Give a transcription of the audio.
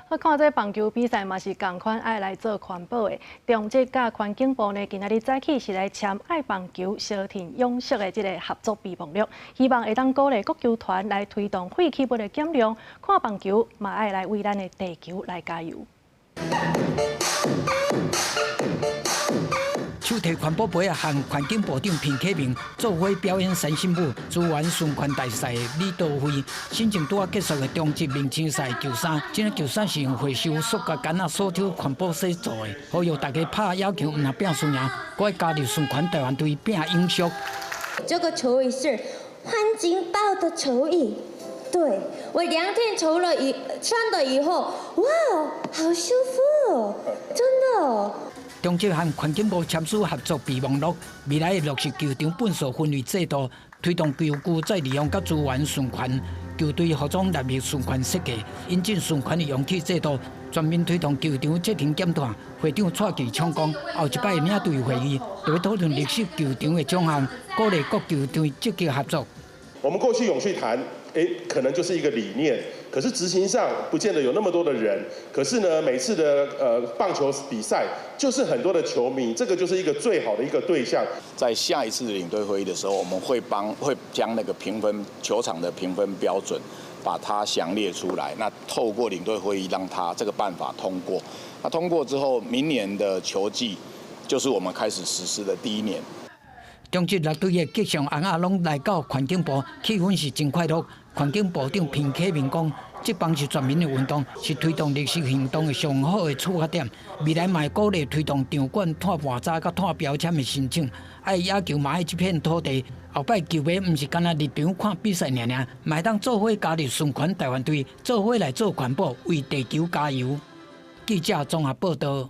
我看這棒球比賽嘛是仝款愛來做環保的。中職佮環境部呢，今仔日早起是來簽愛棒球相挺永續的這个合作備忘錄，希望會當鼓勵各球團來推動廢棄物的減量。看棒球嘛愛來為咱的地球來加油。手提環保杯仔和環境部長彭啟明做伙表演三星舞，資源循環大使李稻輝，先前拄仔結束的中職明星賽球衫，這个球衫是用回收塑膠桿仔所抽環保洗做的，呼籲大家拍野球毋但拚輸贏，閣愛加入循環台灣隊拚永續。這個球衣是環境保的球衣，對，我2天抽了以穿了以後，哇，好舒服，真的。中職和環境部簽署合作備忘錄，未來會落實球場糞掃分類制度，推動球具再利用佮資源循環，球隊服裝納入循環設計，引進循環的容器制度，全面推動球場節能減碳。會長蔡其昌講，後一擺領隊會議就欲討論綠色球場的獎項，鼓勵各球隊積極合作。我們過去永續談，可能就是一個理念，可是執行上不見得有那麼多的人。可是呢，每次的棒球比賽，就是很多的球迷，這個就是一個最好的一個對象。在下一次的領隊會議的時候，我們會將那個評分球場的評分標準，把它詳列出來。那透過領隊會議，讓他這個辦法通過。那通過之後，明年的球季就是我們開始實施的第一年。中職六隊的吉祥尪仔攏來到環境部，氣氛是真快樂。環境部長彭啟明講，職棒是全民的運動，是推動綠色行動的上好的出發點。未來嘛會鼓勵推動場館碳盤查佮碳標籤的申請。愛野球嘛愛這片土地，後擺球迷毋是干焦入場看比賽爾爾，嘛會當做伙加入循環台灣隊，做伙來做環保，為地球加油。記者綜合報道。